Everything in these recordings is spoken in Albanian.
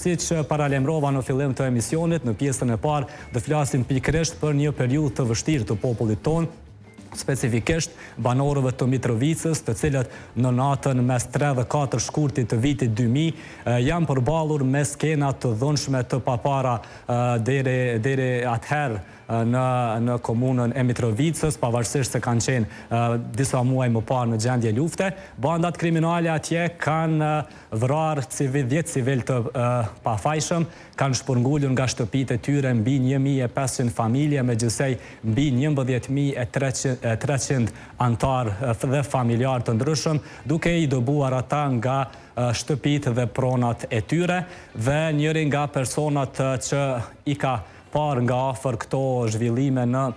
Siç paralajmërova në fillim të emisionit, në pjesën e parë do flasim pikërisht për një periudhë të vështirë të popullit tonë, specifikisht banorëve të Mitrovicës, të cilët në natën mes 3 dhe 4 shkurtit të vitit 2000 janë përballur me skena të dhunshme të papara deri deri atëherë në në komunën e Mitrovicës, pavarësisht se kanë qenë disa muaj më parë në gjendje lufte. Bandat kriminale atje kanë vrarë civil, 10 civilë të pafajshëm, kanë shpërngulur nga shtëpitë e tyre mbi 1500 familje, me gjithsej mbi 11300 anëtarë dhe familjarë të ndryshëm, duke i dëbuar ata nga shtëpitë dhe pronat e tyre, dhe njëri nga personat që i ka parë nga afër këto zhvillime në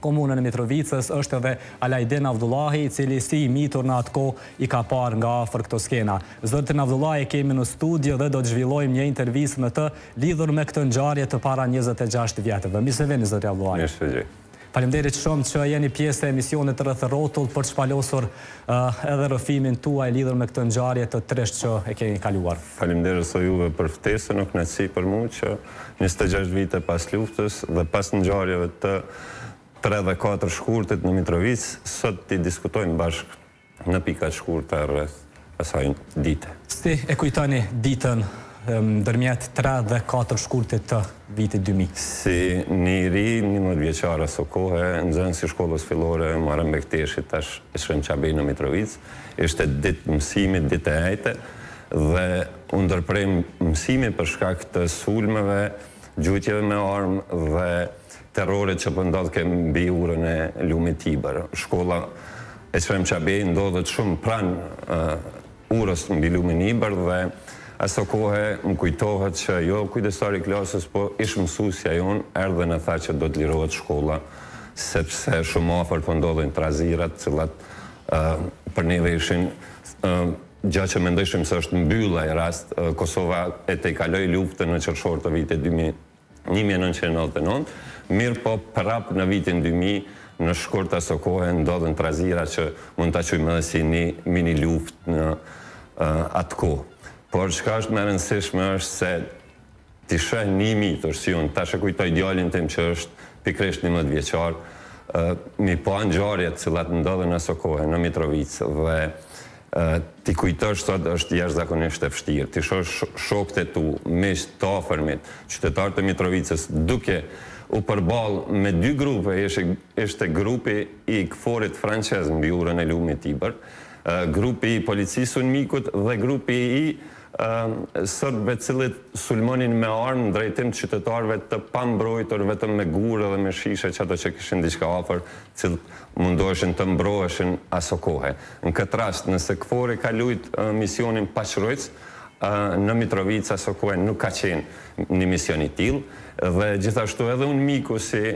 komunën e Mitrovicës është edhe Alajdin Avdullahi, i cili si i mitur në atë kohë i ka parë nga afër këto skena. Zotin Avdullahi e kemi në studio dhe do të zhvillojmë një intervistë me të lidhur me këtë ngjarje të para 26 vjetëve. Mirë se vini, zoti Avdullahi. Mirë se gjej. Faleminderit shumë që jeni pjesë e emisionit Rreth Rrotull për të shpalosur edhe rrëfimin tuaj lidhur me këtë ngjarje të trishtë që e keni kaluar. Faleminderit edhe juve për ftesën, o kënaqësi për mua që 26 vite pas luftës dhe pas ngjarjeve të 3 dhe 4 shkurtit në Mitrovicë, sot t'i diskutojmë bashkë në pika të shkurta rreth asaj dite. Si e kujtoni ditën ndërmjet 3 dhe 4 shkurtit të vitit 2000? Si një i ri, 11 vjeçar aso kohe, nxënës i shkollës fillore Muharrem Bekteshi, tash Eqrem Çabej në Mitrovicë, ishte ditë mësimi, ditë e ejte, dhe u ndërpre mësimi për shkak të sulmeve, gjujtjeve me armë dhe terrorit që po ndodhke mbi urën e lumit Ibër. Shkolla Eqrem Çabej ndodhet shumë pranë urës mbi lumin Ibër dhe aso kohe më kujtohet që jo kujdestari i klasës, po ish mësuesja jonë erdhi dhe na tha që do të lirohet shkolla sepse shumë afër po ndodhin trazirat, të cilat për neve ishin gjë që mendojshim se është mbyll ai rast, Kosova e tejkaloi luftën në qershor të vitit 1999, mirëpo prap në vitin 2000, në shkurt aso kohe ndodhën trazira që mund ta quajmë edhe si një mini luftë në atë kohë. Por çka është më e rëndësishme është se t'i sheh një i mitur si unë, tash e kujtoj djalin tim që është pikërisht 11 vjeçar, mi pa ngjarjet të cilat ndodhën aso kohe në Mitrovicë dhe t'i kujtosh sot është jashtëzakonisht e vështirë. T'i shohësh shokët e tu, miqtë, të afërmit, qytetarët e Mitrovicës duke u përball me dy grupe, ishte grupi i KFOR-it francez mbi urën e lumit Ibër, grupi i policisë UNMIK-ut dhe grupi i serbëve të cilët sulmonin me armë në drejtim të qytetarëve të pambrojtur vetëm me gurë dhe me shishe që ato që kishin diçka afër, të cilët mundoheshin të mbroheshin aso kohe. Në këtë rast, nëse KFOR-i ka lujt misionin paqërujtës, në Mitrovicë aso kohe nuk ka qenë një mision i tillë dhe gjithashtu edhe UNMIK-u si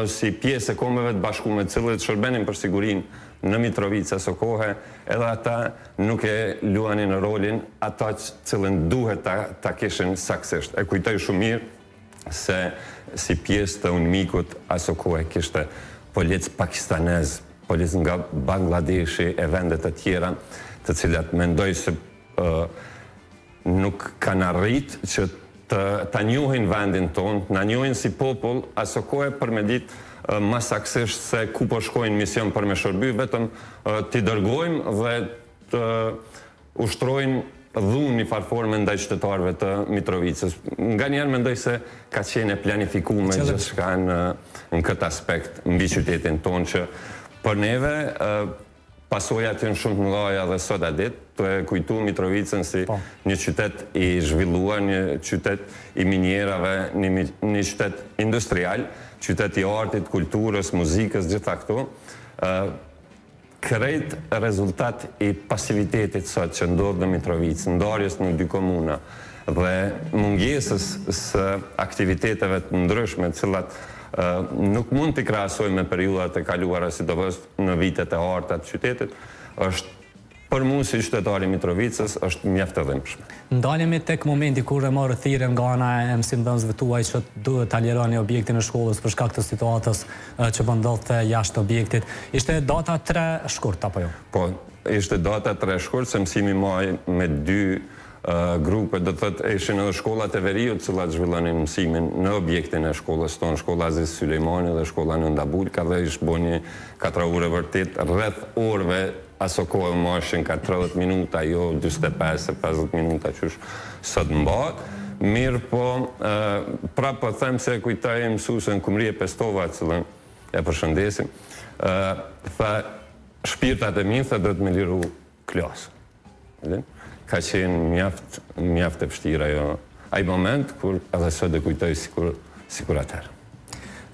si pjesë e Kombeve të Bashkume, të cilët shërbenin për sigurinë në Mitrovicë aso kohe, edhe ata nuk e luanin rolin ata të cilën duhet ta ta kishin saktësisht. E kujtoj shumë mirë se si pjesë të UNMIK-ut aso kohe kishte policë pakistanezë, policë nga Bangladeshi e vende të tjera, të cilat mendoj se nuk kanë arrit që të ta njohin vendin tonë, të na njohin si popull, aso kohe për me ditë ma saktësisht se ku po shkojnë mision për me shërby, vetëm t'i dërgojmë dhe të ushtrojnë dhunë një farë forme ndaj qytetarëve të Mitrovicës. Nganjëherë mendoj se ka qenë e planifikume gjithçka në në këtë aspekt mbi qytetin tonë që për neve Pasojat janë shumë të mëdha dhe sot a ditë, tu e kujtu Mitrovicën si po. një qytet i zhvilluar, një qytet i minierave, një, një qytet industrial, qytet i artit, kulturës, muzikës, gjitha këto. Ë krejt rezultat i pasivitetit sot që ndodh në Mitrovicë, ndarjes në dy komuna dhe mungesës së aktiviteteve të ndryshme, të cilat nuk mund t'i krahasojmë me periudhat e kaluara, sidomos në vitet e arta të qytetit, është për mua si qytetar i Mitrovicës është mjaft e dhimbshme. Ndalemi tek momenti kur e morët thirrjen nga ana e mësimdhënësve tuaj që duhet ta lironi objektin e shkollës për shkak të situatës që po ndodhte jashtë objektit. Ishte data 3 shkurt apo jo? Po, ishte data 3 shkurt se mësimi mbahej me dy Grupe, do të thotë ishin edhe shkollat e veriut të cilat zhvillonin mësimin në objektin e shkollës tonë, shkolla Aziz Sylejmani dhe shkolla Nunda Bulka dhe ish bo një katraurë e vërtetë rreth orëve aso kohe mbaheshin ka 30 minuta, jo 45 e 50 minuta qysh sot mbahet. Mirëpo, prapë po them se e kujtoj mësuesen Kumrije Pestova, të cilën e përshëndesim, tha shpirtat e mi, tha duhet me liru klasën. Ka qenë mjaft, mjaft e vështirë ajo, ai moment kur edhe sot e kujtoj sikur, sikur atëherë.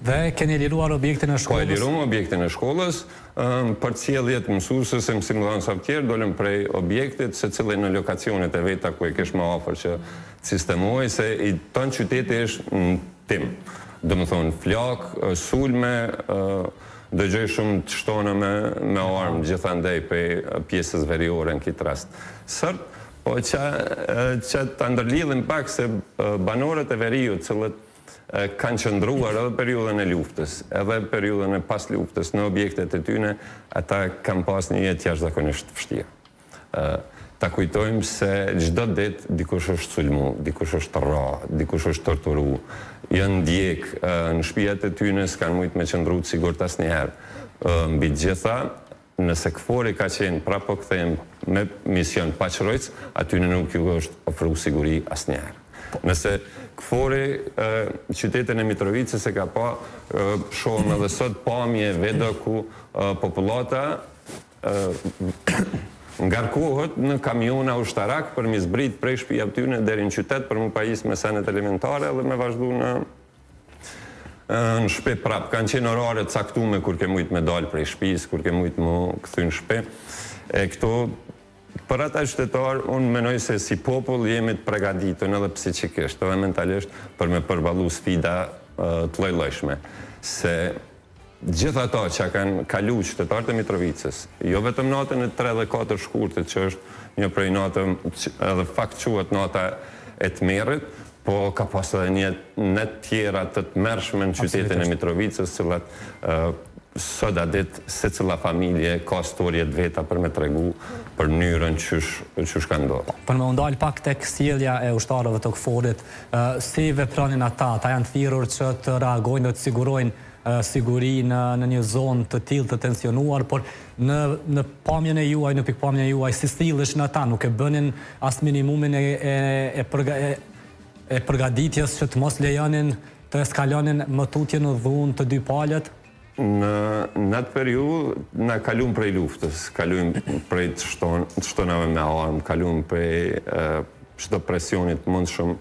Dhe keni liruar objektin e shkollës? Po e lirum objektin e shkollës, në përcjellje të mësueses e mësimdhënësave tjerë, dolëm prej objektit, secili në lokacionet e veta ku e kish më afër që të sistemohej, se i tanë qyteti ish në tym. Domethënë, flakë, sulme, Dëgjoj shumë të shtona me me armë gjithandej prej pjesës veriore në këtë rast serb, po që që ta ndërlidhim pak se banorët e veriut të cilët kanë qëndruar edhe periudhën e luftës, edhe periudhën e pasluftës në objektet e tyne, ata kanë pas një jetë jashtëzakonisht të vështirë. Ta kujtojmë se çdo ditë dikush është sulmu, dikush është rra, dikush është torturu, janë ndjek në shpijat e tyne, s'kanë mujtë me qëndru të sigurt asnjëherë. Mbi të gjitha, nëse KFOR-i ka qenë, prapë po kthehem me mision paqërojtës, atyne nuk ju është ofru siguri asnjëherë. Nëse KFOR-i qytetin e Mitrovicës e ka pa, shohim edhe sot pamje, video ku popullata ngarkohet në kamiona ushtarak për m'i zbrit prej shpijave tyne deri në qytet për m'u pajis me senet elementare dhe me vazhdu në në shpi prap. Kanë qenë orare të caktume kur ke mujt me dalë prej shpisë, kur ke mujt m'u kthy në shpi. E këto për ata qytetarë, unë menoj se si popull jemi të pregaditun edhe psiqikisht edhe mentalisht për me përballu sfida të lloj-llojshme. Se Gjithë ato që kanë kalu qytetarët e Mitrovicës, jo vetëm natën e 3 dhe 4 shkurtit, që është një prej natëve, edhe fakt quhet nata e tmerrit, po ka pas edhe një net tjera të tmerrshme në qytetin e Mitrovicës, cilat sot a ditë secila familje ka storje të veta për me tregu për mënyrën qysh, qysh ka ndodhur. Për me u ndalë pak tek sjellja e ushtarëve të KFOR-it, si vepronin ata? Ata janë thirrur që të reagojnë dhe të sigurojnë siguri në në një zonë të tillë të tensionuar, por në në pamjen e juaj, në pikëpamjen e juaj, si silleshin ata, nuk e bënin as minimumin e e e përga, e, e përgatitjes që të mos lejonin të eskalonin më tutje në dhunë të dy palët? Në në atë periudhë na kalum prej luftës, kalum prej të shton, të shtonave me armë, kalum prej çdo presioni të mundshëm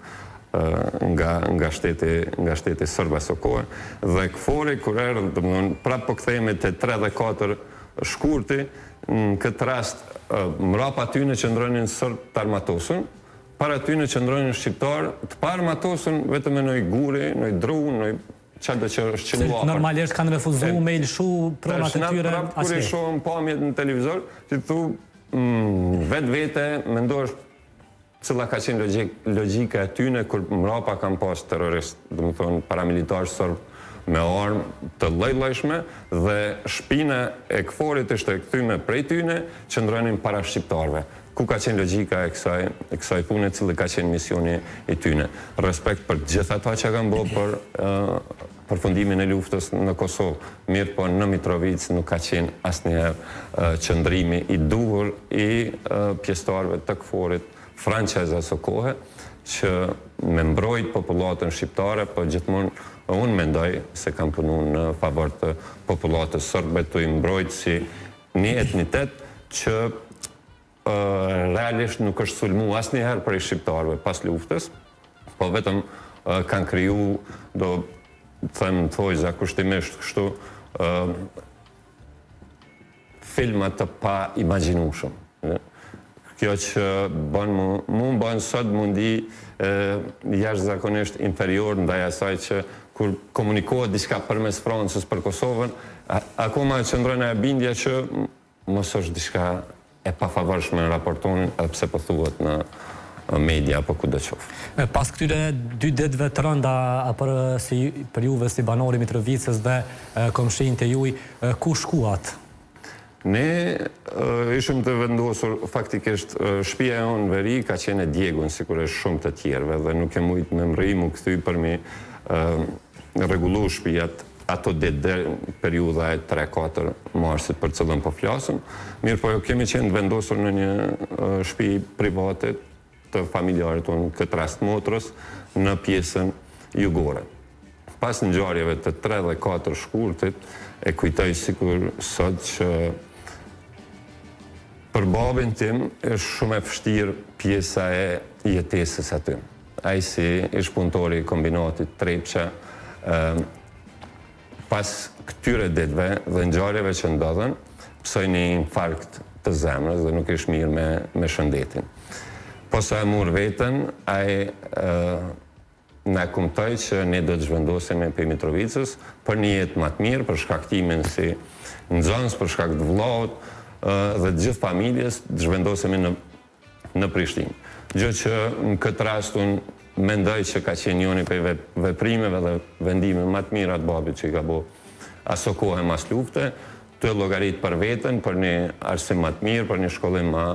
nga nga shteti nga shteti serb aso kohe dhe KFOR-i kur erdhi, domethënë prapë po kthehemi te 3 dhe 4 shkurti, në këtë rast mrapa tyne qëndronin serbë të armatosun, para tyne qëndronin shqiptarë të paarmatosun vetëm me noj guri, noj dru, noj çado që është qëllu afër. Normalisht kanë refuzu me i lëshu pronat e tyre. Tash prapë kur i shohim pamjet në televizor, ti thu mm, vetvete mendohesh Cila ka qenë logjika e tyne kur mrapa kanë pas terroristë, domethonë paramilitarë serbë me armë të lloj-llojshme dhe shpina e KFOR-it ishte e kthyme prej tyne, qëndronin para shqiptarëve. Ku ka qenë logjika e kësaj e kësaj pune, cili ka qenë misioni i tyne. Respekt për të gjithë ata që kanë bo për përfundimin e luftës në Kosovë, mirëpo në Mitrovicë nuk ka qenë asnjëherë qëndrimi i duhur i pjesëtarëve të KFOR-it francez aso kohe që me mbrojt popullatën shqiptare, po gjithmonë unë mendoj se kanë punu në favor të popullatës serbe tu i mbrojt si një etnitet që realisht nuk është sulmu asnjëherë prej shqiptarëve pas luftës, po vetëm kanë kriju, do të them në thojza kushtimisht kështu, filma të paimagjinueshëm. Kjo që bën mu, mu më bën sot m'u ndi jashtëzakonisht inferior ndaj asaj që kur komunikohet diçka përmes Francës për Kosovën, akoma qëndron ajo bindja që Mos është diçka e pafavorshme në raport tonin edhe pse po thuhet në media apo kudo qoftë. Pas këtyre dy ditëve të rënda për si për juve si banorë i Mitrovicës dhe komshinjtë e juaj, ku shkuat? Ne ishim të vendosur, faktikisht shpia jonë në veri ka qenë e djegun sikur e shumë të tjerëve dhe nuk kem mujtë me mrri m'u kthy për m'i rregullu shpijat ato ditë dhe periudha e 3-4 marsit për cilën po flasim. Mirëpo kemi qenë të vendosur në një shpi private të familjarit tonë, në këtë rast motrës, në pjesën jugore. Pas ngjarjeve të 3 dhe 4 shkurtit, e kujtoj sikur sot që për babin tim është shumë e vështirë pjesa e jetesës aty. Ai si ish punëtori i kombinatit Trepça, Pas këtyre ditëve dhe ngjarjeve që ndodhën, pësoi një infarkt të zemrës dhe nuk ish mirë me me shëndetin. Posa e mur veten, ai na kumtoi që ne do të zhvendosemi prej Mitrovicës për një jetë ma të mirë, për shkak timin si nxënës, për shkak të vëllaut dhe të gjithë familjes, të zhvendosemi në në Prishtinë. Gjë që në këtë rast unë mendoj që ka qenë njoni prej veprimeve dhe vendimeve ma të mira të babit që i ka bo aso kohe mas lufte, tu e llogarit për veten, për një arsim ma të mirë, për një shkollim ma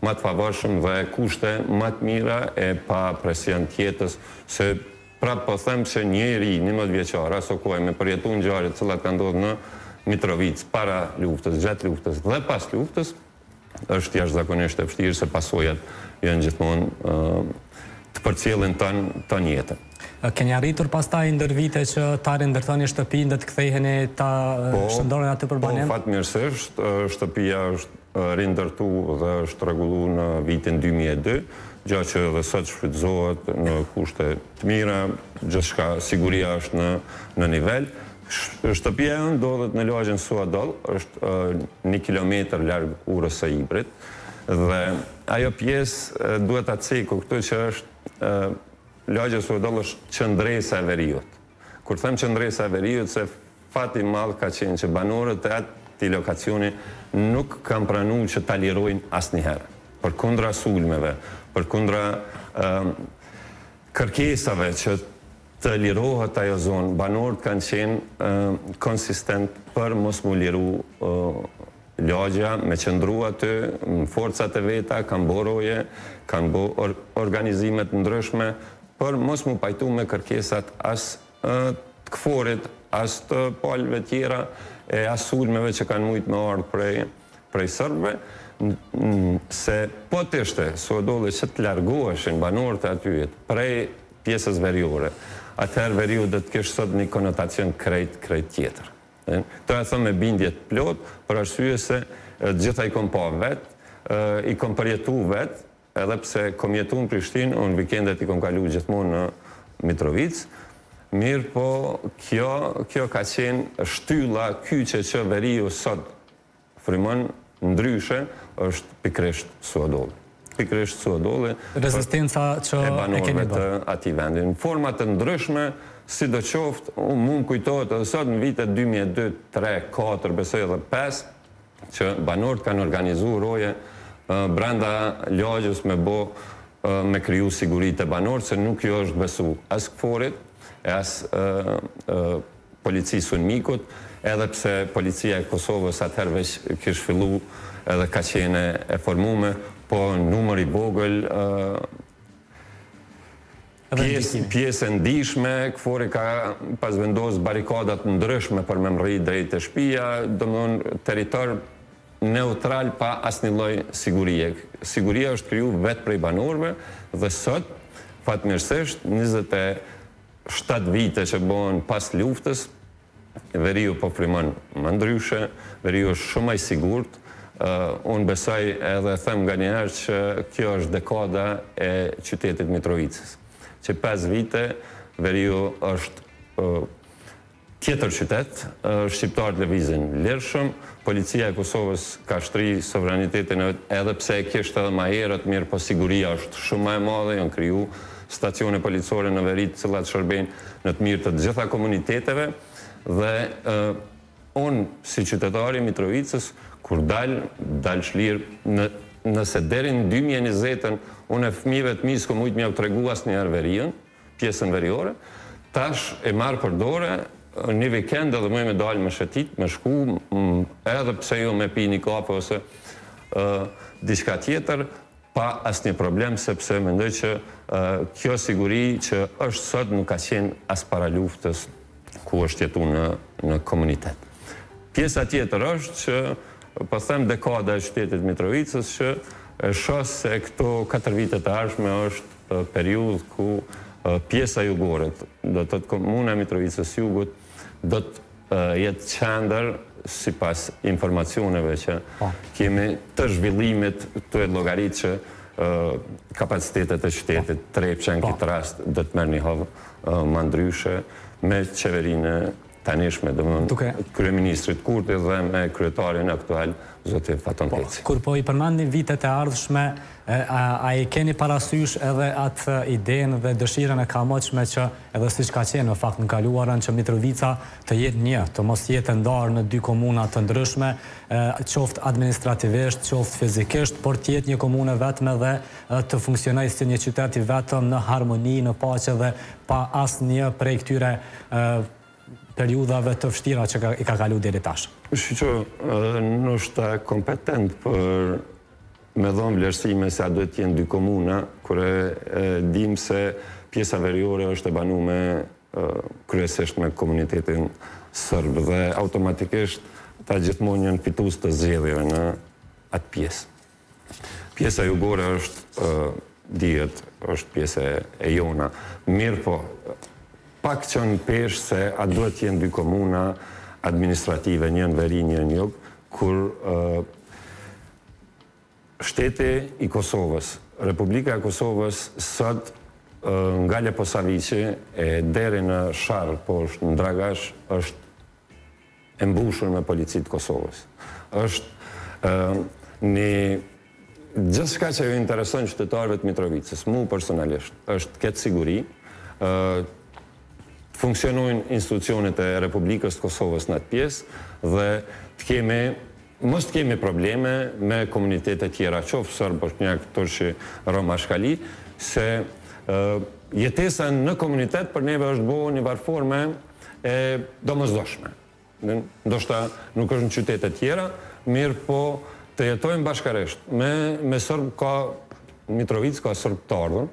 ma të favorshëm dhe kushte ma të mira e pa presion të jetës, se prapë po them që një i ri, 11 vjeçar, aso kohe me përjetu ngjarjet të cilat kanë ndodhur në Mitrovicë para luftës, gjatë luftës dhe pas luftës, është jashtëzakonisht e vështirë se pasojat janë gjithmonë të përcjellin tanë tanë jetën. Keni arritur pastaj ndër vite që ta rindërtoni shtëpinë dhe të ktheheni ta po, shndërroni atë për banim? Po, fatmirësisht, shtëpia është rindërtu dhe është rregullu në vitin 2002, gjë që edhe sot shfrytëzohet në kushte të mira, gjithçka siguria është në në nivel. Shtëpia jonë ndodhet në lagjen Suhadoll, është një kilometër larg urës së Ibrit dhe ajo pjesë duhet ta ceku këtu që është lagja Suhadoll është qëndresa e veriut. Kur them qëndresa e veriut se fat i madh ka qenë që banorët e atij lokacioni nuk kanë pranu që ta lirojnë asnjëherë. Përkundra sulmeve, përkundra kërkesave që të lirohet ajo zonë, banorët kanë qenë konsistent për mos m'u liru lagja, me qëndru aty, në forcat e veta, kanë bo roje, kanë bo organizime të ndryshme, për mos m'u pajtu me kërkesat as të KFOR-it, as të palëve tjera, e as sulmeve që kanë mujtë me ardhë prej, prej serbëve, se po të ishte Suhodolli që të largoheshin banorët e atyhit prej pjesës veriore, atëherë veriu do të kish sot një konotacion krejt, krejt tjetër. Këtë e them me bindje të plotë, për arsye se të gjitha i kom pa vet, i kom përjetu vet, edhe pse kom jetu në Prishtinë, unë vikendet i kom kalu gjithmonë në Mitrovicë, mirëpo kjo, kjo ka qenë shtylla kyçe që veriu sot Frymon ndryshe është pikërisht Suhodolli. Pikërisht Suhodolli Rezistenca që e keni bërë. të atij vendi. Në forma të ndryshme, sidoqoftë, mu më kujtohet edhe sot në vitet 2002, 3, 4, besoj edhe 5, që banorët kanë organizu roje brenda lagjes me bo me kriju siguri te banorët, se nuk ju është besu as KFOR-it e as policisë UNMIK-ut, edhe pse policia e Kosovës atëherë veç kish fillu edhe ka qenë e formume, po numër i vogël, pjesë pjesë e ndishme, KFOR-i ka pas vendos barrikada të ndryshme për me mrri drejt te shpia, domethënë territor neutral pa asnjë lloj sigurie. Siguria është kriju vetë prej banorëve dhe sot, fatmirësisht, 27 vite që bëhen pas luftës, veriu po frymon më ndryshe, veriu është shumë më i sigurt. Unë besoj edhe e them nganjëherë që kjo është dekada e qytetit Mitrovicës. Që 5 vite veriu është Tjetër qytet, shqiptarët lëvizin lirshëm, policia e Kosovës ka shtri sovranitetin e vet edhe pse e kishte edhe ma herët, mirëpo siguria është shumë ma e madhe, janë kriju stacione policore në veri të cilat shërbejnë në të mirë të të gjitha komuniteteve dhe unë si qytetar i Mitrovicës kur dal, dal shlirë në nëse deri në 2020-ën unë fëmijëve të mi s'kom mujt me jau tregu asnjëherë veriun, pjesën veriore, tash e marr për dore, një vikend edhe mujmë me dalë me shëtit, me shku, edhe pse jo me pi një kafe ose diçka tjetër, pa asnjë problem, sepse mendoj që kjo siguri që është sot nuk ka qenë as para luftës ku është jetu në, në komunitet. Pjesa tjetër është që, po them dekada e qytetit Mitrovicës, që e shoh se këto 4 vitet e ardhshme është periudhë ku pjesa jugore, do të thotë komuna e Mitrovicës Jugut, do të jetë qendër sipas informacioneve që po. kemi të zhvillimit të e llogarit që kapacitetet e qytetit, po. Trepça në po. këtë rast do të merr një hov ma ndryshe me qeverinë tanishme, domethënë Duke... kryeministrit Kurti dhe me kryetarin aktual, zoti Faton po, Peci. Kur po i përmendni vitet e ardhshme, a, a e keni parasysh edhe atë idenë dhe dëshirën e kamotshme që edhe siç ka qenë në fakt në kaluarën që Mitrovica të jetë një, të mos jetë e ndarë në dy komuna të ndryshme, qoftë administrativisht, qoftë fizikisht, por të jetë një komunë e vetme dhe të funksionojë si një qytet i vetëm në harmoni, në paqe dhe pa asnjë prej këtyre periudhave të vështira që i ka kalu deri tash. Shqyqo, ndoshta kompetent për me dhonë vlerësime se a duhet të jenë dy komuna, kur e dim se pjesa veriore është e banume kryesisht me komunitetin sërb dhe automatikisht ata gjithmonë janë fitues të zgjedhjeve në atë pjesë. Pjesa jugore është dihet, është pjesë e jona. Mirëpo, pak qënë peshë se a duhet të jenë dy komuna administrative, një në veri, një në jug, kur shteti i Kosovës, Republika e Kosovës sot nga Leposaviqi e deri në Sharr, poshtë në Dragash, është e mbushur me polici të Kosovës. Është një gjithçka që ju intereson qytetarëve të Mitrovicës, mu personalisht, është të ketë siguri, të funksionojnë institucionet e Republikës të Kosovës në atë pjesë dhe të kemi mos të kemi probleme me komunitete tjera, qoftë serb, boshnjak, turqi, rom, ashkali, se jetesa në komunitet për neve është bo një farë forme e domosdoshme. Ndoshta nuk është në qytete tjera, mirëpo të jetojmë bashkarisht. Me, me sërb ka, Mitrovicë ka sërb të ardhur,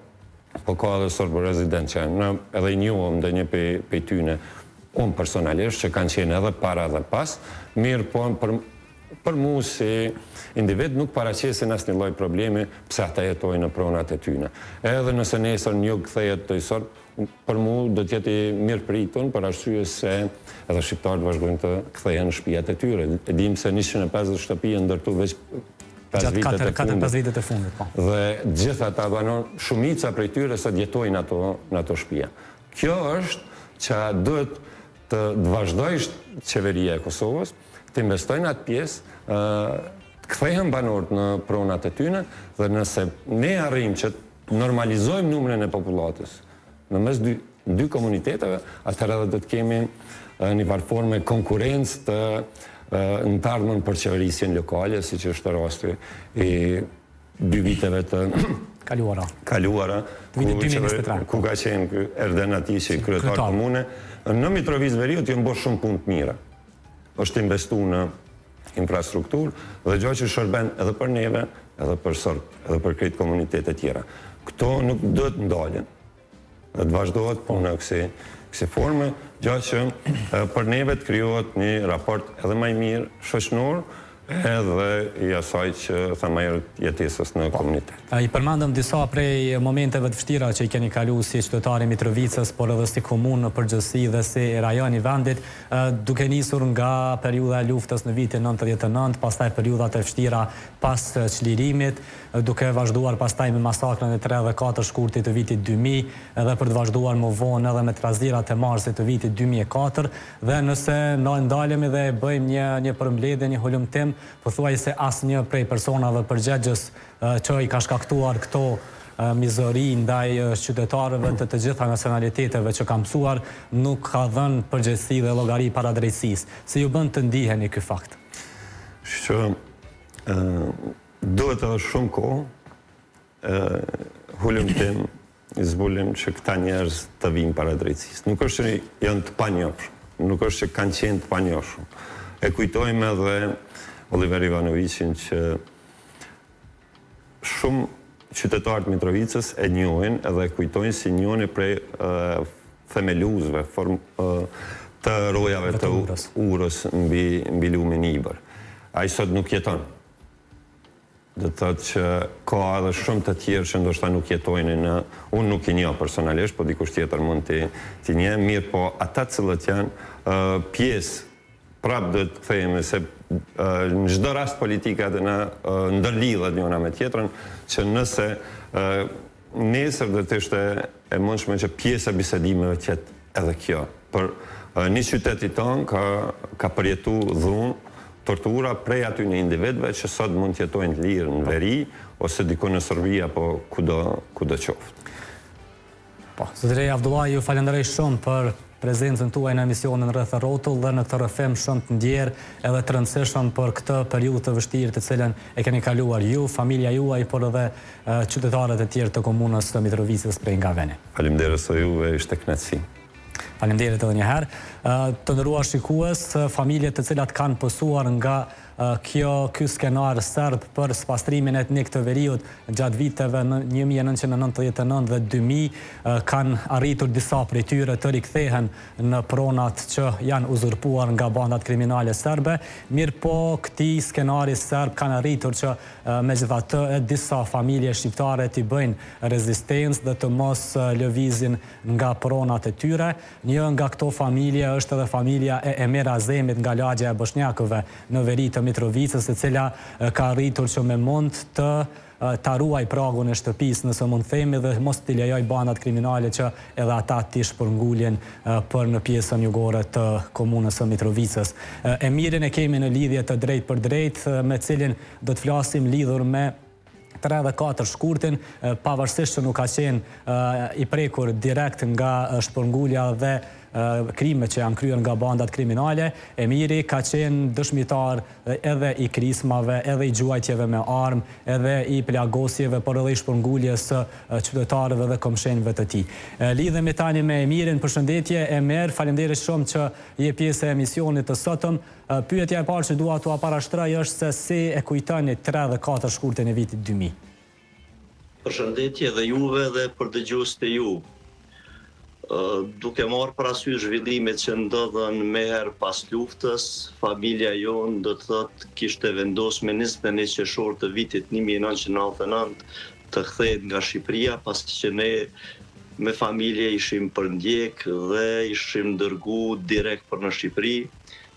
po ka edhe sërb rezident që janë, edhe i njohëm ndonjë pej, pej tyne, unë personalisht, që kanë qenë edhe para edhe pas, mirëpo për, për mu si individ nuk paraqesin asnjë lloj problemi pse ata jetojnë në pronat e tyne. Edhe nëse nesër në jug kthehet ndonjë sërb, Për mu do të jetë i mirëpritun për arsye se edhe shqiptarët vazhdojnë të kthehen në shtëpiat e tyre. E dimë se 150 shtëpi janë ndërtu veç 5 vitet e fundit. 4-5 vitet e fundit, po. Dhe gjithë ata banorë, shumica prej tyre sot jetojnë ato në ato shtëpia. Kjo është që duhet të vazhdojë qeveria e Kosovës, të investojë në atë pjesë, të kthehen banorët në pronat e tyne dhe nëse ne arrijmë që normalizojmë numrin e popullatës në mes dy dy komuniteteve, atëherë edhe do të kemi një farë forme konkurrencë të në të ardhmen për qeverisjen lokale, siç është rasti i dy viteve të kaluara, kaluara ku, 2023, ku ka qenë ky Erden Atiqi, kryetar komune, në Mitrovicë Veriut janë bërë shumë punë të mira. Është investu në infrastrukturë dhe gjë që shërben edhe për neve, edhe për sërbët, edhe për krejt komunitetet tjera. Këto nuk duhet ndalen dhe të vazhdohet puna kësi, kësi forme, gjë që për neve të krijohet një raport edhe ma i mirë shoqnor, edhe i asaj që thamë ma herët jetesës në komunitet. I përmendëm disa prej momenteve të vështira që i keni kalu si qytetar i Mitrovicës, por edhe si komunë në përgjithësi dhe si rajon i vendit, duke nisur nga periudha e luftës në vitin 99, pastaj periudhat e vështira pas çlirimit, duke vazhduar pastaj me masakrën e 3 dhe 4 shkurtit të vitit 2000, edhe për të vazhduar më vonë edhe me trazirat e marsit të vitit 2004, Dhe nëse na ndalemi dhe e bëjmë një një përmbledhje, një hulumtim, pothuajse asnjë prej personave përgjegjës që i ka shkaktuar këto mizori ndaj qytetarëve të të gjitha nacionaliteteve që kanë pësuar, nuk ka dhënë përgjegjësi dhe llogari para drejtësisë. Si ju bën të ndiheni ky fakt? Që duhet edhe shumë kohë, hulumtim, zbulim që këta njerëz të vinë para drejtësisë. Nuk është që janë të panjohshëm. Nuk është që kanë qenë të panjohshëm. E kujtojmë edhe Oliver Ivanoviqin që shumë qytetarë të Mitrovicës e njohin edhe e kujtojnë si njërin prej themeluesve të rojave të urës mbi mbi lumin Ibër. Ai sot nuk jeton. Do të thotë që ka edhe shumë të tjerë që ndoshta nuk jetojnë në, unë nuk i njoh personalisht, po dikush tjetër mund t'i t'i njeh, mirëpo ata të cilët janë pjesë, prapë do të kthehemi se në çdo rast politika edhe na ndërlidhet njëra me tjetrën, që nëse nesër do të ishte e mundshme që pjesë e bisedimeve të jetë edhe kjo. Për një qytet i tonë ka ka përjetu dhunë, tortura prej atyne individëve që sot mund të jetojnë të lirë në veri ose diku në Serbi apo kudo kudo qoftë. Po, zotëri Avdullah, ju falenderoj shumë për prezencën tuaj në emisionin Rreth e Rrotull dhe në këtë rrëfim shumë të ndjerë edhe të rëndësishëm për këtë periudhë të vështirë të cilën e keni kaluar ju, familja juaj, por edhe qytetarët e tjerë të komunës së Mitrovicës prej nga vini. Faleminderit edhe juve, ishte kënaqësi. Faleminderit edhe një herë. Të nderuar shikues, familjet të cilat kanë pësuar nga kjo ky skenar serb për spastrimin etnik të veriut gjatë viteve 1999 dhe 2000 kanë arritur disa prej tyre të rikthehen në pronat që janë uzurpuar nga bandat kriminale serbe, mirëpo këtij skenari serb kanë arritur që megjithatë disa familje shqiptare t'i bëjnë rezistencë dhe të mos lëvizin nga pronat e tyre. Një nga këto familje është edhe familja e Emir Azemit nga lagjja e Boshnjakëve në veri të Mitrovicës, e cila ka arritur që me mund të ta ruajë pragun e shtëpisë, nëse mund të themi, dhe mos t'i lejojë bandat kriminale që edhe ata t'i shpërngulin për në pjesën jugore të komunës së Mitrovicës. Emirin e kemi në lidhje të drejtpërdrejtë, me cilin do të flasim lidhur me 3 dhe 4 shkurtin, pavarësisht që nuk ka qenë i prekur direkt nga shpërngulja dhe krimet që janë kryer nga bandat kriminale, Emiri ka qenë dëshmitar edhe i krismave, edhe i gjuajtjeve me armë, edhe i plagosjeve, por edhe i shpërnguljes së qytetarëve dhe komshinjve të tij. Lidhemi tani me Emirin, përshëndetje Emir, faleminderit shumë që je pjesë e emisionit të sotëm. Pyetja e parë që dua t'ua parashtroj është se si e kujtoni 3 dhe 4 shkurtin e vitit 2000? Përshëndetje dhe juve dhe për dëgjuesit e ju. Duke marrë parasysh zhvillimet që ndodhën menjëherë pas luftës, familja jonë do të thotë kishte vendosur me 21 qershor të vitit 1999 të kthehet nga Shqipëria, pasi që ne me familje ishim përndjek dhe ishim dërgu direkt për në Shqipëri.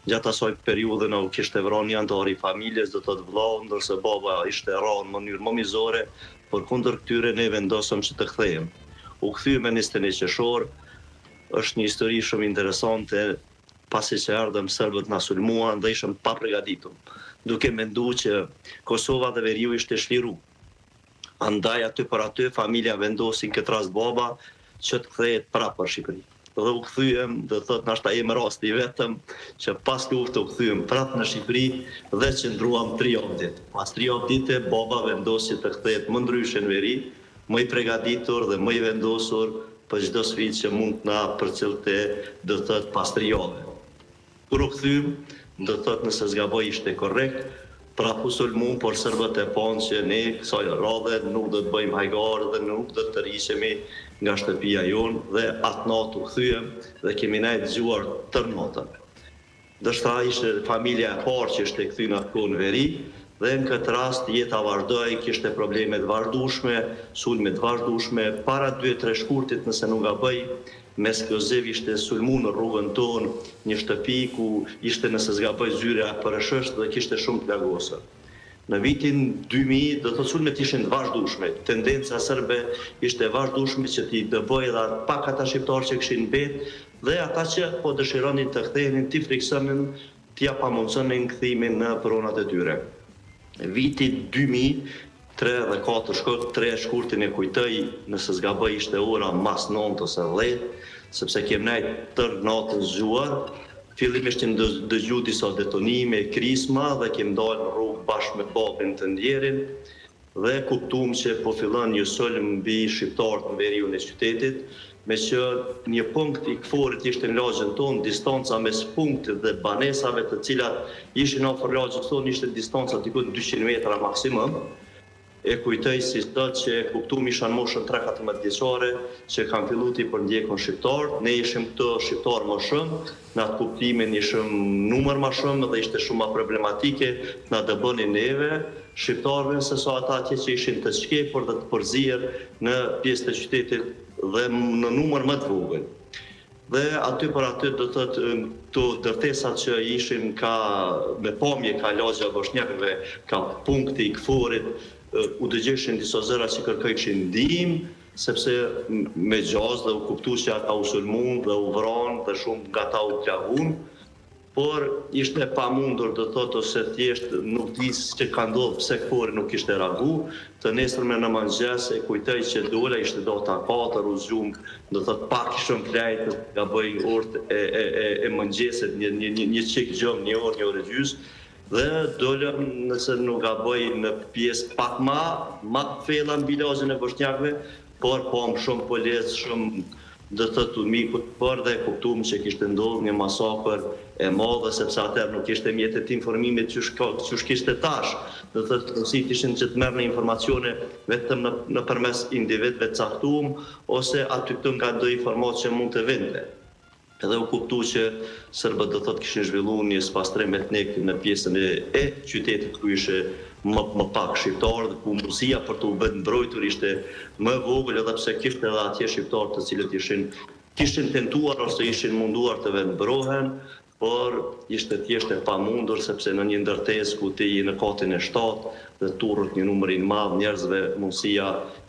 Gjatë asaj periudhe na u kishte vra një anëtar i familjes, do të thotë vllau, ndërsa baba ishte ra në mënyrë më mizore, por kundër këtyre ne vendosëm që të kthehem. U kthyem me 21 qershor, është një histori shumë interesante, pasi që erdhëm serbët na sulmuan dhe ishëm të papërgatitur, duke mendu që Kosova dhe veriu ishte çliru. Andaj aty për aty familja vendosi në këtë rast baba që të kthehet prapë për Shqipëri. Dhe u kthyem, do të thotë nashta jem rasti i vetëm që pas lufte u kthyem prapë në Shqipëri dhe qëndruam tri javë ditë. Pas tri javë dite baba vendosi të kthehet më ndryshe në veri, më i pregaditur dhe më i vendosur për çdo sfidë që mund të na përcillte do të thotë pas tri jave. Kur u kthyem, do të thotë nëse s'gaboj ishte korrik, prapë u sulmum, por serbët e panë që ne kësaj radhe nuk do të bëjmë hajgare dhe nuk do të tërhiqemi nga shtëpia jonë dhe atë natë u kthyem dhe kemi nejt zgjuar tërë natën. Ndoshta ishte familja e parë që ishte kthy në atë kohë në veri dhe në këtë rast jeta vazhdoi, kishte probleme të vazhdueshme, sulme të vazhdueshme, para dy e tre shkurtit nëse nuk gaboj, Me eksploziv ishte sulmu në rrugën tonë një shtëpi ku ishte nëse s'gaboj zyra e PRSH-së dhe kishte shumë të plagosur. Në vitin 2000, do të thotë sulmet ishin të vazhdueshme, tendenca serbe ishte e vazhdueshme që t'i dëbojë edhe atë pak ata shqiptarë që kishin mbet dhe ata që po dëshironin të kthehenin t'i frikësonin, t'ia pamundësonin kthimin në pronat e tyre. Viti 2000, 3 dhe 4 shkurt, 3 shkurtin e kujtoj, nëse s'gaboj ishte ora mas 9 ose 10, sepse kem nejt tërë natën zgjuar, fillimisht kem dëgju disa detonime, krisma dhe kem dalë në rrugë bashkë me babin të ndjerin. Dhe kuptuam që po fillon një sulm mbi shqiptarët në veriun e qytetit, meqë një punkt i KFOR-it ishte në lagjen tonë, distanca mes punktit dhe banesave të cilat ishin afër lagjes tonë ishte distanca diku 200 metra maksimum. E kujtoj si sot që e kuptuam isha në moshën tre 14 vjeçare që kanë fillu t'i përndjekun shqiptarët, ne ishim këtu shqiptarë më shumë, në atë kuptimin ishim numër ma shumë dhe ishte shumë ma problematike të na dëbonin neve, shqiptarëve, se sa ata atje që ishin të shkepur dhe të përzier në pjesë të qytetit dhe në numër më të vogël. Dhe aty për aty do të thotë këto ndërtesat që ishin ka me pamje ka lagja e boshnjakëve, ka punkti i KFOR-it, u dëgjojshin disa zëra që kërkojshin ndihmë, sepse me gjasë dhe u kuptu që ata u sulmun dhe u vranë dhe shumë nga ta u plagun. Por ishte e pamundur do të thotë ose thjesht nuk di çka ka ndodhur pse KFOR-i nuk kishte reagu. Të nesërmen në mëngjes e kujtoj që dola ishte data 4 u zgjum do të thotë pak ishëm flejt gaboj orët e e e e mëngjesit një një një një çik gjumë një orë një orë e gjysë dhe dolëm nëse nuk gaboj në pjesë pak ma ma të thella mbi lagjen e boshnjakëve Por pamë shumë policë, shumë do të thotë UNMIK-ut, por dhe e kuptuam që kishte ndodhur një masakër e madhe sepse atëherë nuk kishte mjete të informimit qysh ka qysh kishte tash. Do të thotë mundësitë ishin që të merrni informacione vetëm në nëpërmes individëve të caktuam ose aty këtu nga ndonjë informatë që mund të vinte. Edhe u kuptu që serbët do thotë kishin zhvillu një spastrim etnik në pjesën e e qytetit ku ishe më më pak shqiptarë dhe ku mundësia për t'u vetëmbrojtur ishte më e vogël edhe pse kishte edhe atje shqiptarë të cilët ishin kishin tentuar ose ishin munduar të vetëmbrohen por ishte thjesht e pamundur sepse në një ndërtesë ku ti je në katin e shtatë dhe turret një numër i madh njerëzve mundësia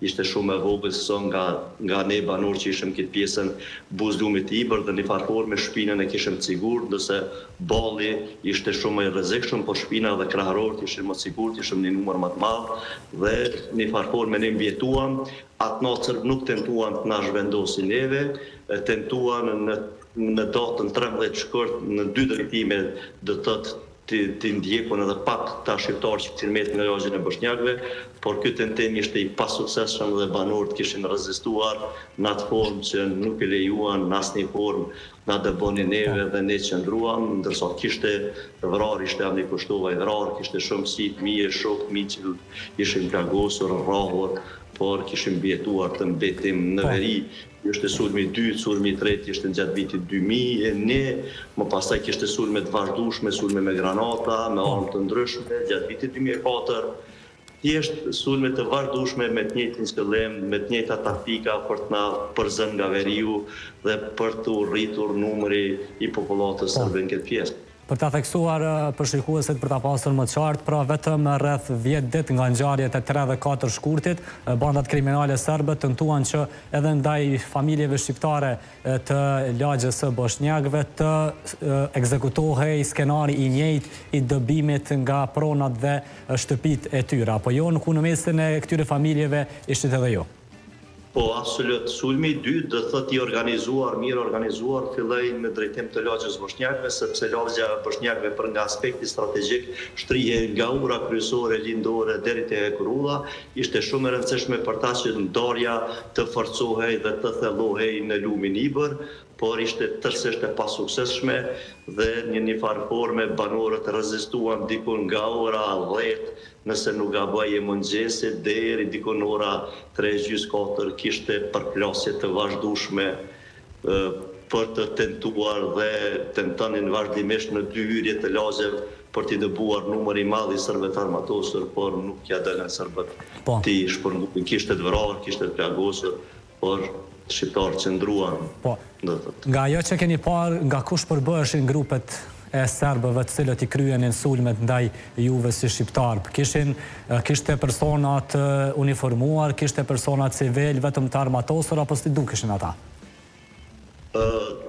ishte shumë e vogël se sa nga nga ne banorë që ishim këtë pjesën buzë lumit Ibër dhe një farë forme shpinën e kishim të sigurt ndërsa balli ishte shumë më i rrezikshëm por shpina dhe kraharorët ishin më të sigurt ishim një numër më të madh dhe një farë forme ne mbijetuam atë natë serbët nuk tentuan të na zhvendosin neve tentuan në në datën 13 shkurt në dy drejtime do të thotë t'i t'i ndjekun edhe pak këta shqiptarë që kishin mbetë në lagjen e boshnjakëve, por ky tentim ishte i pasuksesshëm dhe banorët kishin rezistuar në atë formë që nuk e lejuan në asnjë formë të na dëbonin neve dhe ne qëndruam, ndërsa kishte të vrarë, ishte Avni Koshtova i vrarë, kishte shumë fqinj të mi e shokë të mi që ishin plagosur, rrahur, por kishim mbijetuar të mbetim në veri. Ishte sulmi i dytë, sulmi i tretë ishte gjatë vitit 2001, më pastaj kishte sulme të vazhdueshme, sulme me granata, me armë të ndryshme, gjatë vitit 2004, thjesht sulme të vazhdueshme me të njëjtin qëllim, me të njëjta taktika për të na përzënë nga veriu dhe për t'u rritur numri i popullatës serbe në këtë pjesë. Për ta theksuar për shikuesit për ta pasur më qartë, pra vetëm rreth 10 ditë nga ngjarjet e 3 dhe 4 shkurtit, bandat kriminale serbe tentuan që edhe ndaj familjeve shqiptare të lagjes së boshnjakëve të ekzekutohej skenari i njëjtë i dëbimit nga pronat dhe shtëpitë e tyre. Apo jo, ku në mesin e këtyre familjeve ishit edhe ju. Po, absolut. Sulmi i dytë, do të thotë i organizuar, mirë organizuar, filloi në drejtim të lagjes boshnjakëve, sepse lagja e boshnjakëve për nga aspekti strategjik shtrihej nga ura kryesore lindore deri te hekurudha, ishte shumë e rëndësishme për ta që ndarja të forcohej dhe të thellohej në lumin Ibër, por ishte tërësisht e pasuksesshme dhe në një farë forme banorët rezistuan diku nga ora 10 Nëse nuk gaboj e mëngjesit deri diku në ora tre e gjysmë katër kishte përplasje të vazhdueshme për të tentuar dhe tentonin vazhdimisht në dy hyrje të lagjeve për t'i dëbuar numër i madh i serbëve të armatosur, por nuk ia dolën serbët t'i shpërngulin. Kishte të vrarë, kishte të plagosur, Por shqiptarët qëndruan, Po. do të thotë. Nga ajo që keni parë, nga kush përbëheshin grupet e serbëve të cilët i kryenin sulmet ndaj juve si shqiptarë? Kishin, kishte persona të uniformuar, kishte persona civilë, vetëm të armatosur apo si dukeshin ata?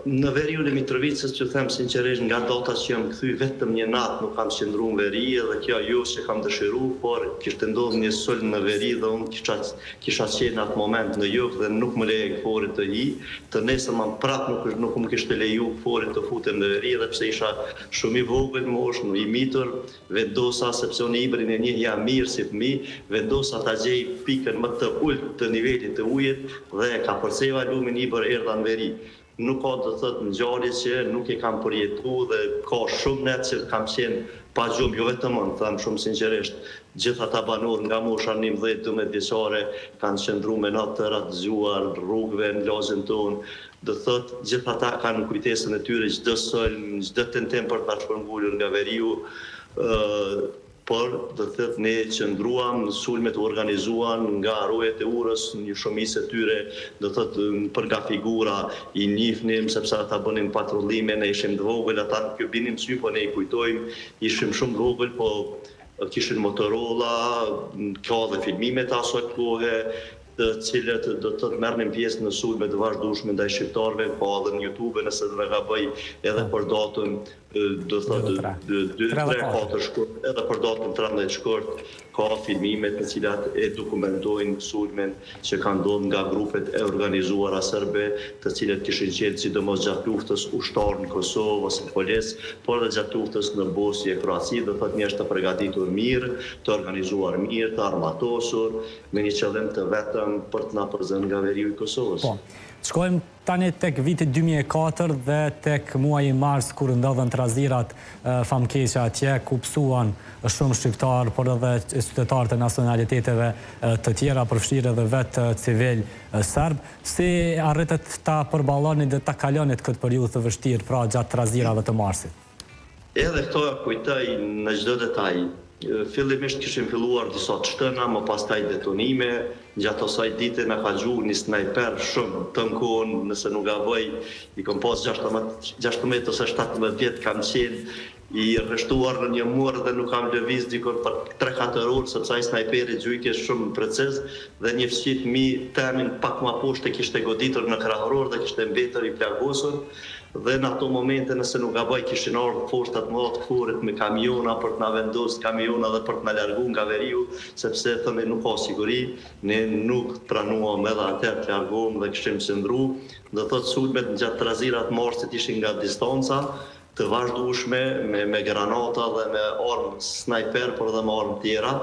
Në veriun e Mitrovicës, t'ju them sinqerisht, nga data që jam kthy vetëm një natë nuk kam qëndru në veri edhe kjo jo se kam dëshiru, por kishte ndodhur një sulm në veri dhe unë kisha kisha qenë në atë moment në jug dhe nuk më lejoi KFOR-i të hi, të nesërmen prapë nuk nuk më kishte leju KFOR-i të futem në veri edhe pse isha shumë i vogël në moshë, i mitur, Vendosa, sepse unë Ibrin e njihja mirë si fëmijë, vendosa ta gjej pikën më të ulët të nivelit të ujit dhe e kapërceva lumin Ibër erdha në veri. Nuk ka do të thotë ngjarje që nuk e kam përjetu dhe ka shumë net që kam qenë pa gjumë, jo vetëm unë, them shumë sinqerisht, gjithë ata banorë nga mosha 11, 12 vjeçare kanë qëndru me natë të tëra të zgjuar rrugëve në lagjen tonë, Do të thotë, gjithë ata kanë në kujtesën e tyre çdo sulm, çdo tentim për të na shpërngulur nga veriu, por do të thotë ne qëndruam, sulmet u organizuan nga rojet e urës, një shumicë e tyre, do të thotë për nga figura i njihnim sepse ata bënin patrullime, ne ishim të vogël, ata nuk ju binim sy, po ne i kujtojmë, ishim shumë të vogël, po kishin Motorola, ka dhe filmime të asaj kohe, të cilët do të thotë merrnin pjesë në sulme të vazhdueshme ndaj shqiptarëve, ka edhe në YouTube nëse s'e gaboj edhe për datën do të thotë 2, 3, 4 shkurt, edhe për datën 13 shkurt ka filmime të cilat e dokumentojnë sulmin që ka ndodhur nga grupet e organizuara serbe, të cilët kishin qenë sidomos gjatë luftës ushtarë në Kosovë ose policë, por edhe gjatë luftës në Bosnjë e Kroaci, do të thotë njerëz të përgatitur mirë, të organizuar mirë, të armatosur, me një qëllim të vetëm për të na përzënë nga veriu i Kosovës. Po. Shkojmë tani tek viti 2004 dhe tek muaji mars kur ndodhën trazirat famkeqe atje, ku pësuan shumë shqiptarë, por edhe qytetarë të nacionaliteteve të tjera, përfshirë edhe vetë civilë serbë. Si arritët ta përballonit dhe ta kalonit këtë periudhë të vështirë, pra gjatë trazirave të marsit? Edhe këto e kujtoj në çdo detaj. Fillimisht kishin filluar disa të shtëna, më pastaj detonime. Gjatë asaj dite na ka gju një snajper shumë tënë kohën, nëse nuk gaboj, i kom pas 16 ose 17 vjet kam qenë i rreshtuar në një mur dhe nuk kam lëviz dikun për 3-4 orë sepse ai snajperi gjujke shumë preciz dhe një fqi të mi temin pak ma poshtë e kishte goditur në krahror dhe kishte mbetur i plagosur. Dhe në ato momente nëse nuk gaboj kishin ardhur forca të mëdha të KFOR-it me kamiona për të na vendosë kamiona dhe për të na largu nga veriu sepse thonin nuk ka siguri, ne nuk pranuam edhe atëherë të largohem dhe kishim qëndru, do thotë sulmet gjatë trazirat marsit ishin nga distanca të vazhdueshme me me granata dhe me armë snajper por edhe me armë tjera,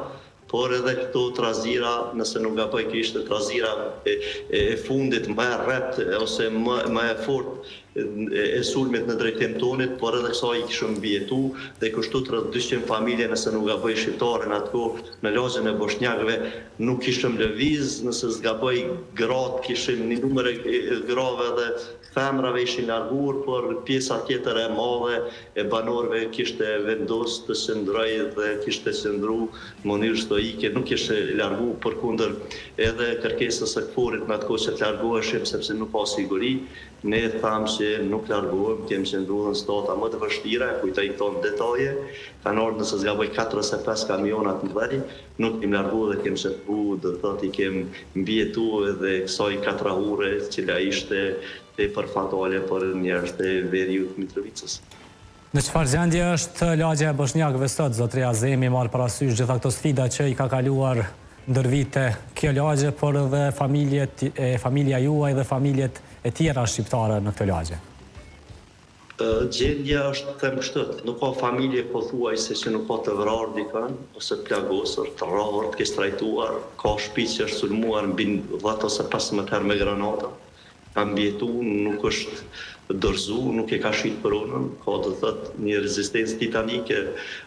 Por edhe këto trazira, nëse nuk gaboj kjo ishte trazira e, e fundit më e rreptë ose më më e fortë e, e sulmit në drejtim tonit, por edhe kësaj i kishim mbijetu dhe kështu rreth 200 familje nëse nuk gaboj shqiptare në atë kohë në lagjen e boshnjakëve nuk kishim lëviz, nëse s'gaboj gratë kishim një numër e, e grave dhe Femrave ishin largur, por pjesa tjetër e madhe e banorëve kishte vendos të qëndrojë dhe kishte qëndru në mënyrë stoike, nuk ishte largu përkundër edhe kërkesës së KFOR-it në atë kohë që të largoheshim sepse nuk ka siguri, ne thamë që nuk largohem, kem qëndru edhe në situata më të vështira, e kujtoj këto në detaje, kanë ardhur nëse s'gaboj katër ose pesë kamiona të mëdhenj, Nuk jem largu dhe kem qëndru, do të thotë i kem mbijetu edhe kësaj katrahure cila ishte tepër fatale për njerëzit e veriut të Mitrovicës. Në çfarë gjendje është lagja e boshnjakëve sot, zotëri Azemi, marrë parasysh gjitha këto sfida që i ka kaluar ndër vite kjo lagje, por edhe familjet e familja juaj dhe familjet e tjera shqiptare në këtë lagje? Gjendja është, them kështu, nuk ka familje pothuajse që nuk ka të vrarë dikën, ose të plagosur, të rrahur, të keqtrajtuar, ka shtëpi që është sulmuar mbi 10 ose 15 herë me granata, ka mbijetu, nuk është dorëzu, nuk e ka shit pronën, ka do të thotë një rezistencë titanike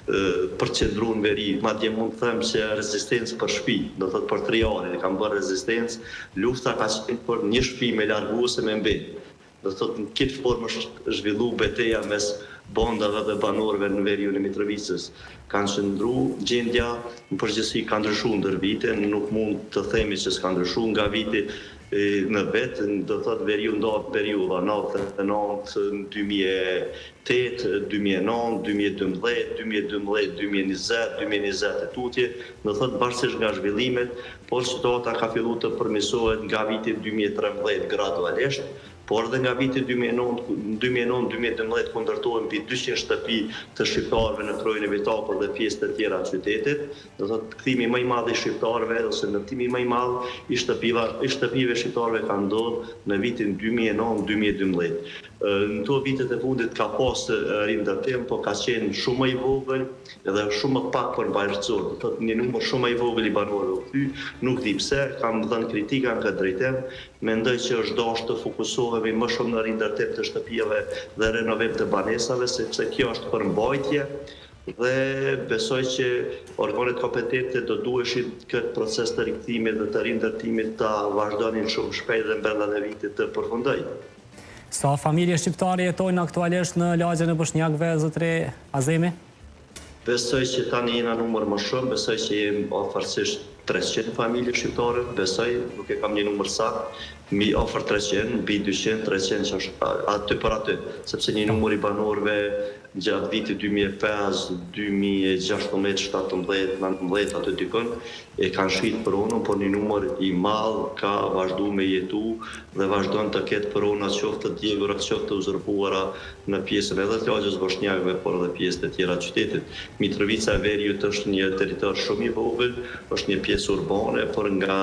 për të qëndru në veri, madje mund të them se rezistencë për shtëpi, do të thotë për tri ari, kanë bërë rezistencë, lufta ka qenë për një shtëpi me largu ose me mbet. Do të thotë në këtë formë është zhvillu beteja mes bandave dhe banorëve në veriun e Mitrovicës. Kanë qëndru, gjendja në përgjithësi ka ndryshu ndër vite, nuk mund të themi që s'ka ndryshu nga viti në vit, do të thotë veriu ndahet në periudha, 99, 2008, 2009, 2012, 2012, 2020, 2020 e tutje, do të thotë varësisht nga zhvillimet, por situata ka fillu të përmirësohet nga viti 2013 gradualisht. Por edhe nga viti 2009, 2009, 2012 ku ndërtohen mbi 200 shtëpi të shqiptarëve në Krojën e Vitakut dhe pjesë të tjera të qytetit, do të thotë kthimi më i madh i shqiptarëve ose ndërtimi më i madh i shtëpive i shtëpive shqiptarëve ka ndodhur në vitin 2009, 2012. Në këto vitet e fundit ka pas rindërtim, po ka qenë shumë më i vogël dhe shumë më pak përmbajtësor, do të thotë një numër shumë më i vogël i banorëve u kthy, nuk di pse, kam dhënë kritika në këtë drejtim, mendoj që është dashtë të fokusohemi më shumë në rindërtim të shtëpive dhe renovim të banesave, sepse kjo është përmbajtje dhe besoj që organet kompetente do duheshin këtë proces të rikthimit dhe të rindërtimit ta vazhdonin shumë shpejt dhe brenda një viti të përfundojë. Sa familje shqiptare jetojnë aktualisht në lagjen e Boshnjakëve, zotëri Azemi? Besoj që tani jena numër më shumë, besoj që jemi afërsisht 300 familje shqiptare, besoj, nuk e kam një numër sakt, mbi afër 300, mbi 200, 300 që është aty për aty, sepse një numër i banorëve gjatë vitit 2005, 2016, 17, 19, aty dikun, e kanë shit pronën, por një numër i madh ka vazhdu me jetu dhe vazhdon të ketë prona qoftë të djegura, qoftë të uzurpuara në pjesën edhe të lagjes Boshnjakëve, por edhe pjesë të tjera të qytetit. Mitrovica e Veriut është një territor shumë i vogël, është një pjesë urbane, por nga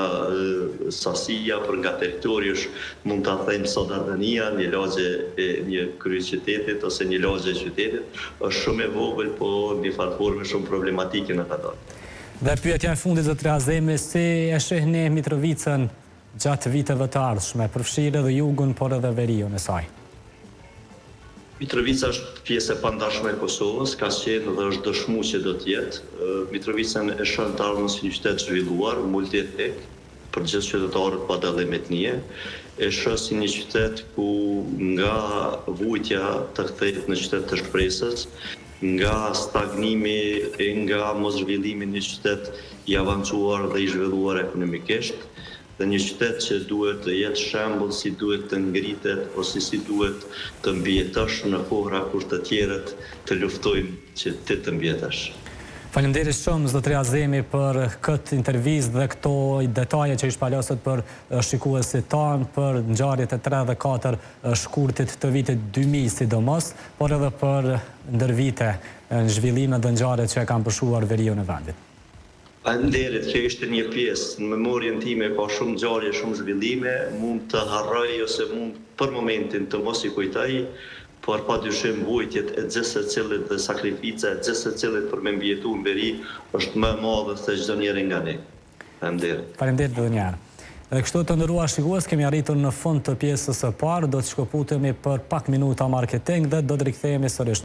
sasia, për nga territori është mund ta them sa Dardania, një lagje e një kryeqytetit ose një lagje e qytetit, është shumë e vogël, po në një farë forme shumë problematike në atë. Dhe pyetja e fundit zotëri Azemi, si e shihni Mitrovicën gjatë viteve të ardhshme, përfshirë edhe jugun, por edhe veriun e saj? Mitrovica është pjesë e pandashme e Kosovës, ka qenë dhe është dëshmu që do të jetë. Mitrovicën e shoh në të ardhmen si një qytet të zhvilluar, multietnik, për gjithë qytetarët pa dallim etnie. E shoh si një qytet ku nga vujtja të kthehet në qytet të shpresës, nga stagnimi e nga moszhvillimi një qytet i avancuar dhe i zhvilluar ekonomikisht dhe një qytet që duhet të jetë shembull si duhet të ngritet ose si duhet të mbijetosh në kohëra kur të tjerët të luftojnë që ti të mbijetosh. Faleminderit shumë zotëri Azemi për këtë intervistë dhe këto detaje që i shpalosët për shikuesit tanë për ngjarjet e 3 dhe 4 shkurtit të vitit 2000 sidomos, por edhe për ndër vite në zhvillimet dhe ngjarjet që e kanë përshuar veriun e vendit. Faleminderit, kjo ishte një pjesë, në memorien time ka shumë ngjarje, shumë zhvillime, mund të harroj ose mund për momentin të mos i kujtoj, por pa dyshim vuajtjet e gjithsecilit dhe sakrifica e gjithsecilit për me mbijetu në veri është më e madhe se çdo njeri nga ne. Faleminderit. Faleminderit edhe një herë. Dhe kështu të nderuar shikues kemi arritur në fund të pjesës së parë, do të shkëputemi për pak minuta marketing dhe do të rikthehemi sërish.